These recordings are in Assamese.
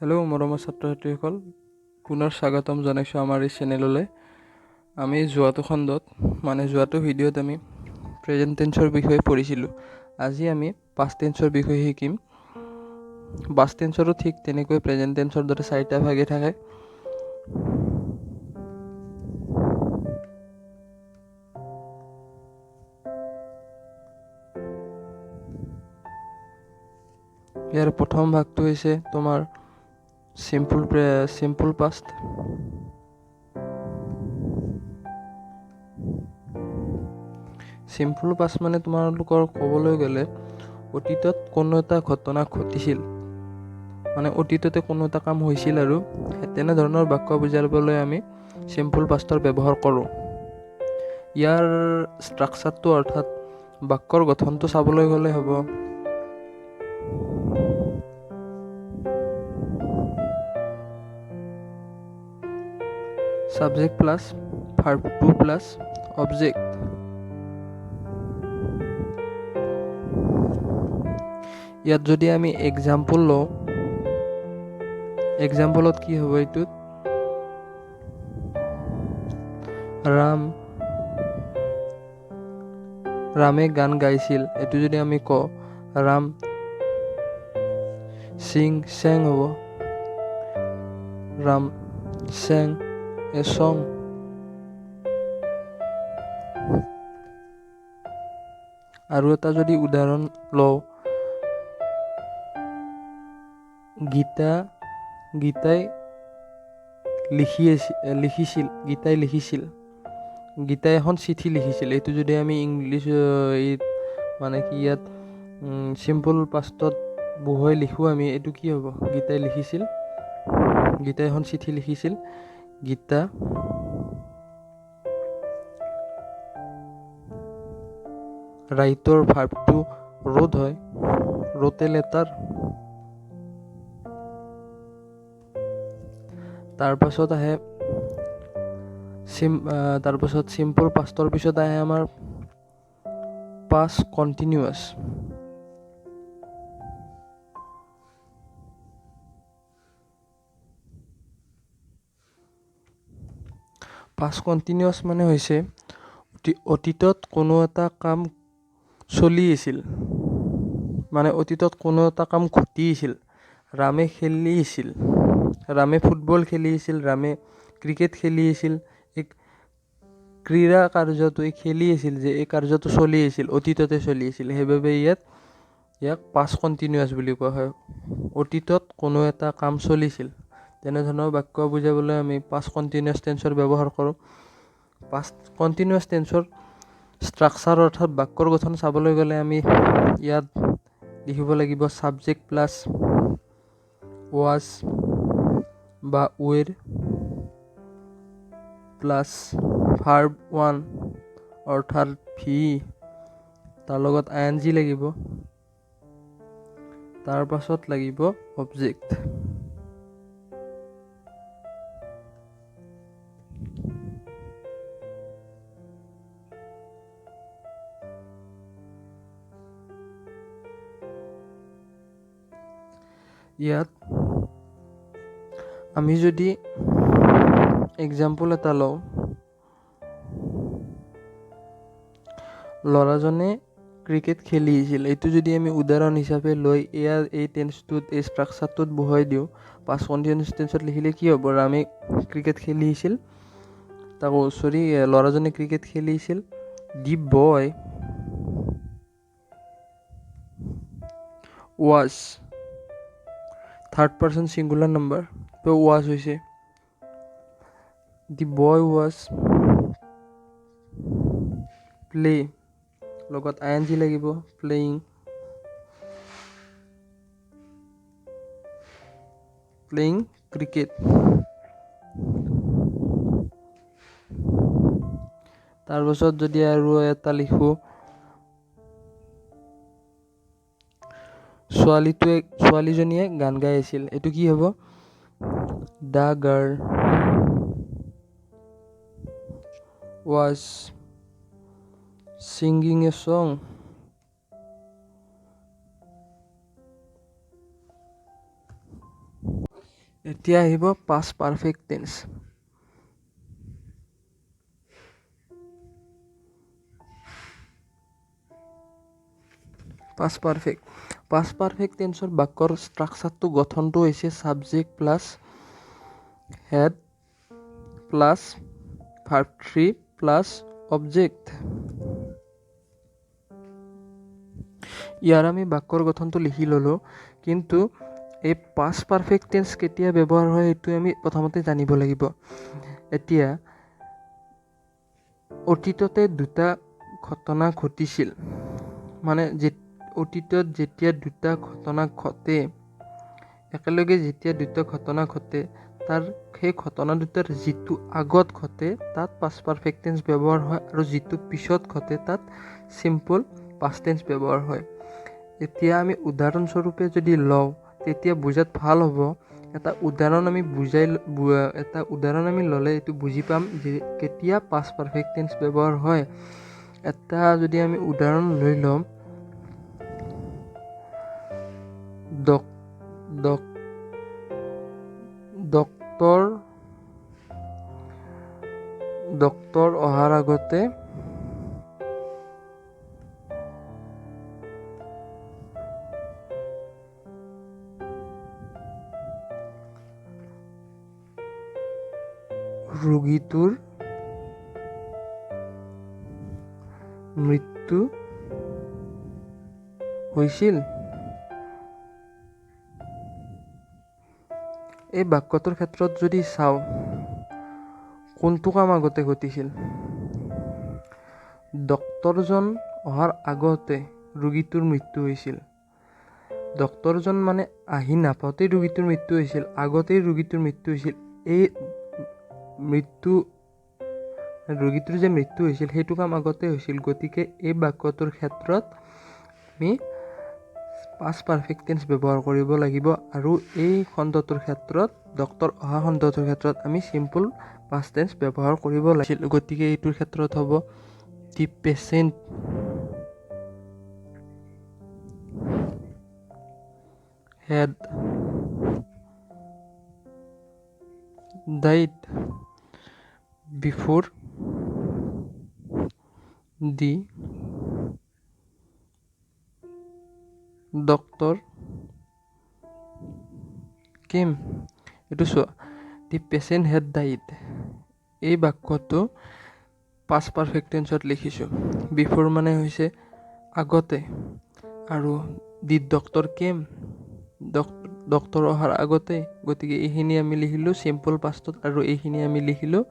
হেল্ল' মৰমৰ ছাত্ৰ ছাত্ৰীসকল, পুনৰ স্বাগতম জনাইছোঁ আমাৰ এই চেনেললৈ। আমি যোৱাটো খণ্ডত, মানে যোৱাটো ভিডিঅ'ত আমি প্ৰেজেণ্ট টেন্সৰ বিষয়ে পঢ়িছিলোঁ। আজি আমি পাষ্ট টেন্সৰ বিষয়ে শিকিম। পাষ্ট টেন্সৰো ঠিক তেনেকৈ প্ৰেজেণ্ট টেন্সৰ দৰে চাৰিটা ভাগে থাকে। ইয়াৰ প্ৰথম ভাগটো হৈছে তোমাৰ চিম্পল পাষ্ট। চিম্পল পাষ্ট মানে তোমালোকৰ ক'বলৈ গ'লে অতীতত কোনো এটা ঘটনা ঘটিছিল, মানে অতীততে কোনো এটা কাম হৈছিল আৰু তেনেধৰণৰ বাক্য বুজাবলৈ আমি চিম্পল পাষ্টৰ ব্যৱহাৰ কৰোঁ। ইয়াৰ ষ্ট্ৰাকচাৰটো অৰ্থাৎ বাক্যৰ গঠনটো চাবলৈ গ'লে হ'ব subject plus verb 2 plus object। ইয়াত যদি আমি এক্সাম্পল লওঁ, এক্সাম্পলত কি হ'ব, এইটোত ৰামে গান গাইছিল। এইটো যদি আমি কওঁ ৰাম সিং চেং হ'ব, ৰাম চেং এ song। আৰু এটা যদি উদাহৰণ লওঁ, গীতাই লিখিছিল, গীতাই লিখিছিল, গীতাই এখন চিঠি লিখিছিল। এইটো যদি আমি ইংলিছ মানে কি ইয়াত চিম্পল পাষ্টত বহুৱাই লিখোঁ আমি, এইটো কি হ'ব, গীতাই লিখিছিল, গীতাই এখন চিঠি লিখিছিল। গীতা ৰাইটৰ ভাৰ্বটো ৰোড হয়, ৰোট এ লেটাৰ। তাৰপাছত আহে তাৰপাছত চিম্পল পাষ্টৰ পিছত আহে আমাৰ পাষ্ট কণ্টিনিউৱাছ। পাষ্ট কণ্টিনিউৱাছ মানে হৈছে অতীতত কোনো এটা কাম চলি আছিল, মানে অতীতত কোনো এটা কাম ঘটি আছিল। ৰামে খেলি আছিল, ৰামে ফুটবল খেলি আছিল, ৰামে ক্ৰিকেট খেলি আছিল। এই ক্ৰীড়া কাৰ্যটো এই খেলি আছিল যে এই কাৰ্যটো চলি আছিল, অতীততে চলি আছিল। সেইবাবে ইয়াক পাষ্ট কণ্টিনিউৱাছ বুলি কোৱা হয়। অতীতত কোনো এটা কাম চলিছিল, তেনেধৰণৰ বাক্য বুজাবলৈ আমি পাষ্ট কণ্টিনিউৱাছ টেন্সৰ ব্যৱহাৰ কৰোঁ। পাষ্ট কণ্টিনিউৱাছ টেন্সৰ ষ্ট্ৰাকচাৰ অৰ্থাৎ বাক্যৰ গঠন চাবলৈ গ'লে আমি ইয়াত লিখিব লাগিব ছাবজেক্ট প্লাছ ৱাজ বা ৱেৰ প্লাছ ভাৰ্ব 1 অৰ্থাৎ ভি, তাৰ লগত আই এন জি লাগিব, তাৰ পাছত লাগিব অবজেক্ট। ইয়াত আমি যদি এক্সাম্পল এটা লওঁ, ল'ৰাজনে ক্ৰিকেট খেলি আছিল। এইটো যদি আমি উদাহৰণ হিচাপে লৈ ইয়াৰ এই টেন্সটোত, এই ষ্ট্ৰাকচাৰটোত বহুৱাই দিওঁ, পাষ্ট কণ্টিনিউৱাছ টেন্সত লিখিলে কি হ'ব, ৰামে ক্ৰিকেট খেলি আছিল, তাকো চৰি, ল'ৰাজনে ক্ৰিকেট খেলিছিল। The boy was, third person singular number, তো ৱাজ হৈছে। The boy was play, লগত আই এন জি লাগিব, প্লেয়িং, প্লেয়িং ক্ৰিকেট। তাৰপাছত যদি আৰু এটা লিখোঁ, ছোৱালীজনীয়ে গান গাই আছিল। এইটো কি হ'ব, the girl was singing a song. এতিয়া আহিব past perfect tense. Past perfect. Past perfect টেন্সৰ বাক্যৰ ষ্ট্ৰাকচাৰটো, গঠনটো হৈছে subject plus had plus verb 3 plus object. ইয়াৰ আমি বাক্যৰ গঠনটো লিখি ল'লোঁ, কিন্তু এই পাষ্ট পাৰফেক্ট টেন্স কেতিয়া ব্যৱহাৰ হয় সেইটো আমি প্ৰথমতে জানিব লাগিব। এতিয়া অতীততে দুটা ঘটনা ঘটিছিল, মানে অতীতত যেতিয়া দুটা ঘটনা ঘটে, একেলগে যেতিয়া দুটা ঘটনা ঘটে, তাৰ সেই ঘটনা দুটাৰ যিটো আগত ঘটে তাত পাষ্ট পাৰফেক্ট টেন্স ব্যৱহাৰ হয়, আৰু যিটো পিছত ঘটে তাত চিম্পল পাষ্ট টেন্স ব্যৱহাৰ হয়। এতিয়া আমি উদাহৰণস্বৰূপে যদি লওঁ তেতিয়া বুজাত ভাল হ'ব। এটা উদাহৰণ আমি বুজাই এটা উদাহৰণ আমি ল'লে এইটো বুজি পাম যে কেতিয়া পাষ্ট পাৰফেক্ট টেন্স ব্যৱহাৰ হয়। এটা যদি আমি উদাহৰণ লৈ লওঁ, ডক্তৰ অহাৰ আগতে ৰোগীটোৰ মৃত্যু হৈছিল। এই বাক্যটোৰ ক্ষেত্ৰত যদি চাওঁ, কোনটো কাম আগতে ঘটিছিল? ডক্তৰজন অহাৰ আগতে ৰোগীটোৰ মৃত্যু হৈছিল। ডক্তৰজন মানে আহি নাপাওঁতেই ৰোগীটোৰ মৃত্যু হৈছিল, আগতেই ৰোগীটোৰ মৃত্যু হৈছিল। এই মৃত্যু, ৰোগীটোৰ যে মৃত্যু হৈছিল সেইটো কাম আগতে হৈছিল। গতিকে এই বাক্যটোৰ ক্ষেত্ৰত আমি পাষ্ট পাৰফেক্ট টেন্স ব্যৱহাৰ কৰিব লাগিব, আৰু এই খণ্ডটোৰ ক্ষেত্ৰত, ডক্তৰ অহা খণ্ডটোৰ ক্ষেত্ৰত আমি চিম্পল পাষ্ট টেন্স ব্যৱহাৰ কৰিব লাগিছিল। গতিকে এইটোৰ ক্ষেত্ৰত হ'ব the patient had died before the doctor came. এইটো চোৱা, the patient had died, এই বাক্যটো পাষ্ট পাৰফেক্ট টেন্সত লিখিছোঁ। বিফ'ৰ মানে হৈছে আগতে, আৰু দি ডক্তৰ কেম, ডক্তৰ অহাৰ আগতে। গতিকে এইখিনি আমি লিখিলোঁ চিম্পল পাষ্টত, আৰু এইখিনি আমি লিখিলোঁ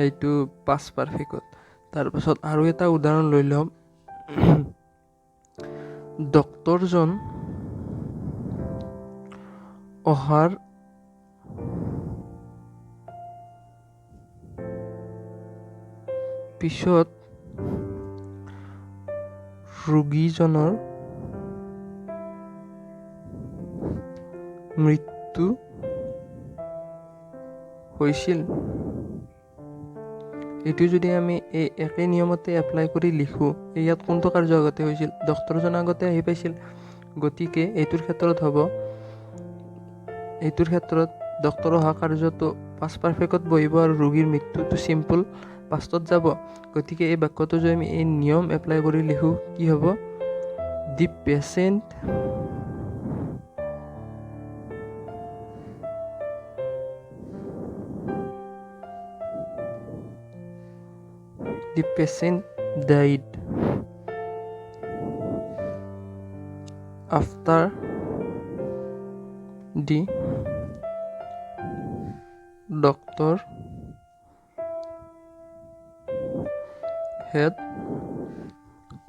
এইটো পাষ্ট পাৰফেক্টত। তাৰপাছত আৰু এটা উদাহৰণ লৈ ল'ম। ডক্তৰজন অহাৰ পিছত ৰোগীজনৰ মৃত্যু হৈছিল। এইটো যদি আমি এই একে নিয়মতে এপ্লাই কৰি লিখোঁ, ইয়াত কোনটো কাৰ্য আগতে হৈছিল? ডক্তৰজন আগতে আহি পাইছিল। গতিকে এইটোৰ ক্ষেত্ৰত হ'ব, এইটোৰ ক্ষেত্ৰত ডক্তৰ অহা কাৰ্যটো পাষ্ট পাৰফেক্টত বহিব আৰু ৰোগীৰ মৃত্যুটো চিম্পল পাষ্টত যাব। গতিকে এই বাক্যটো যদি আমি এই নিয়ম এপ্লাই কৰি লিখোঁ কি হ'ব? The patient The patient died after the doctor had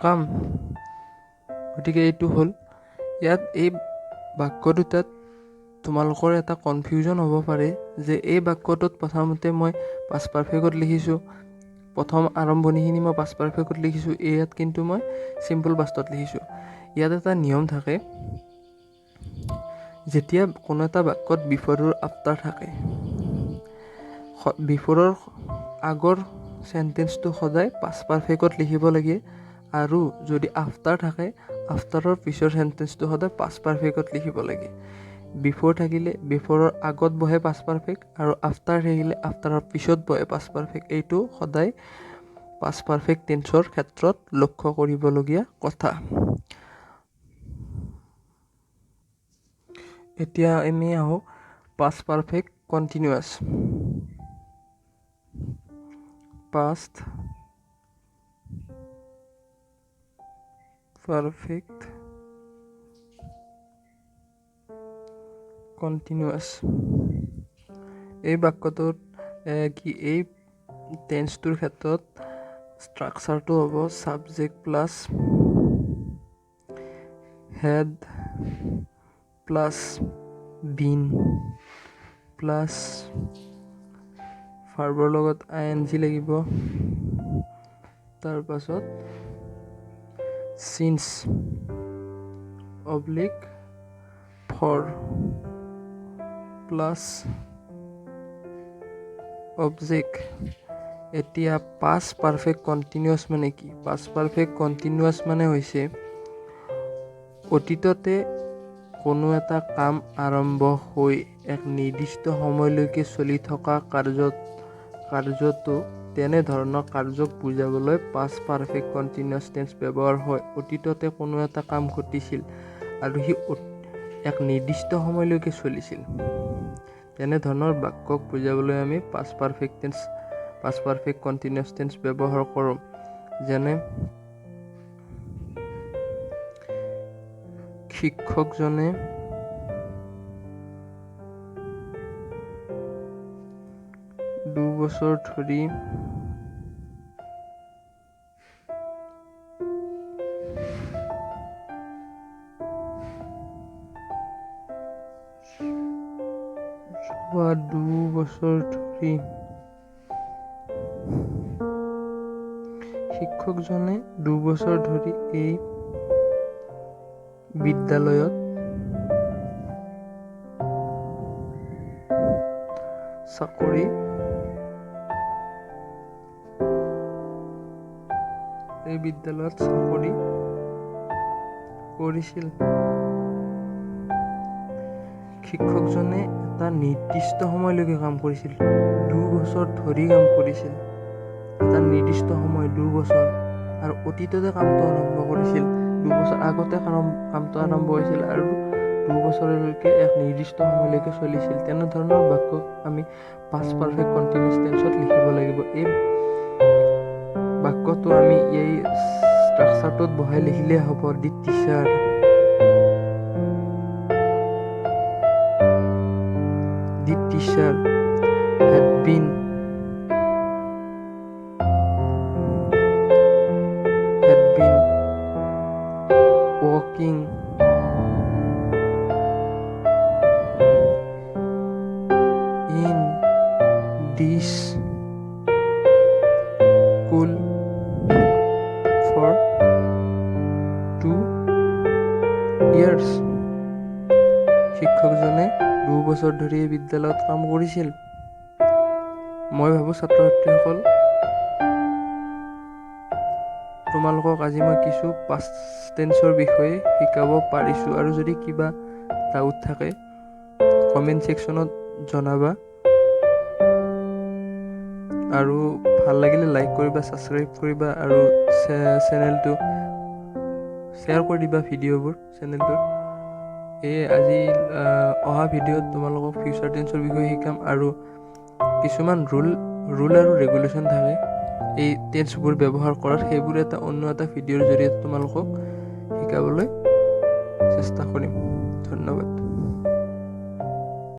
come. গতিকে এইটো হ'ল। ইয়াত এই বাক্য দুটাত তোমালোকৰ এটা কনফিউজন হ'ব পাৰে যে এই বাক্যটোত প্ৰথমতে মই পাষ্ট পাৰফেক্টত লিখিছোঁ, প্ৰথম আৰম্ভণিখিনি মই পাষ্ট পাৰফেক্টত লিখিছোঁ, ইয়াত কিন্তু মই চিম্পল পাষ্টত লিখিছোঁ। ইয়াত এটা নিয়ম থাকে, যেতিয়া কোনো এটা বাক্যত বিফ'ৰৰ আফটাৰ থাকে, বিফ'ৰৰ আগৰ চেণ্টেন্সটো সদায় পাষ্ট পাৰফেক্টত লিখিব লাগে, আৰু যদি আফটাৰ থাকে আফটাৰৰ পিছৰ চেণ্টেন্সটো সদায় পাষ্ট পাৰফেক্টত লিখিব লাগে। বিফ'ৰ থাকিলে বিফ'ৰৰ আগত বহে পাষ্ট পাৰফেক্ট আৰু আফটাৰ থাকিলে আফটাৰৰ পিছত বহে পাষ্ট পাৰফেক্ট। এইটো সদায় পাষ্ট পাৰফেক্ট টেন্সৰ ক্ষেত্ৰত লক্ষ্য কৰিবলগীয়া কথা। এতিয়া আমি আহোঁ past perfect continuous. Past perfect continuous এই বাক্যটোত কি এই টেন্সটোৰ ক্ষেত্ৰত ষ্ট্ৰাকচাৰটো হ'ব subject plus had plus been plus ভাৰ্বৰ লগত আই এন জি লাগিব, তাৰপাছত since oblique for plus object. এতিয়া পাষ্ট পাৰফেক্ট কণ্টিনিউৱাছ মানে কি? পাষ্ট পাৰফেক্ট কণ্টিনিউৱাছ মানে হৈছে অতীততে কোনো এটা কাম আৰম্ভ হৈ এক নিৰ্দিষ্ট সময়লৈকে চলি থকা কাৰ্যটো তেনেধৰণৰ কাৰ্যক বুজাবলৈ পাষ্ট পাৰফেক্ট কণ্টিনিউৱাছ টেন্স ব্যৱহাৰ হয়। অতীততে কোনো এটা কাম ঘটিছিল আৰু সি এক নিৰ্দিষ্ট সময়লৈকে চলিছিল, তেনেধৰণৰ বাক্যক বুজাবলৈ আমি past perfect tense, past perfect continuous tense ব্যৱহাৰ কৰোঁ। যেনে শিক্ষকজনে দুবছৰ ধৰি যোৱা দুবছৰ ধৰি শিক্ষকজনে দুবছৰ ধৰি এই বিদ্যালয়ত চাকৰি কৰিছিল। শিক্ষকজনে এটা নিৰ্দিষ্ট সময়লৈকে কাম কৰিছিল, দুবছৰ ধৰি কাম কৰিছিল, এটা নিৰ্দিষ্ট সময় দুবছৰ, আৰু অতীততে কামটো আৰম্ভ কৰিছিল, দুবছৰ আগতে কামটো আৰম্ভ হৈছিল আৰু দুবছৰলৈকে এক নিৰ্দিষ্ট সময়লৈকে চলিছিল। তেনেধৰণৰ বাক্য আমি পাষ্ট পাৰফেক্ট কণ্টিনিউৱাছ টেন্সত লিখিব লাগিব। এই বাক্যটো আমি এই ষ্ট্ৰাকচাৰটোত বহাই লিখিলে হ'ব the teacher had been working in this school for 2 years। শিক্ষকজনে দুবছৰ ধৰি এই বিদ্যালয়ত কাম কৰিছিল। মই ভাবোঁ ছাত্ৰ ছাত্ৰীসকল, তোমালোকক আজি মই কিছু পাষ্ট টেন্সৰ বিষয়ে শিকাব পাৰিছোঁ, আৰু যদি কিবা ডাউট থাকে কমেণ্ট ছেকশ্যনত জনাবা, আৰু ভাল লাগিলে লাইক কৰিবা, ছাবস্ক্ৰাইব কৰিবা, আৰু চেনেলটো শ্বেয়াৰ কৰি দিবা ভিডিঅ'বোৰ চেনেলটোৰ। এই আজি অহা ভিডিঅ'ত তোমালোকক ফিউচাৰ টেন্সৰ বিষয়ে শিকাম, আৰু কিছুমান ৰুল আৰু ৰেগুলেশ্যন থাকে এই টেন্সবোৰ ব্যৱহাৰ কৰাৰ, সেইবোৰ এটা অন্য এটা ভিডিঅ'ৰ জৰিয়তে তোমালোকক শিকাবলৈ চেষ্টা কৰিম।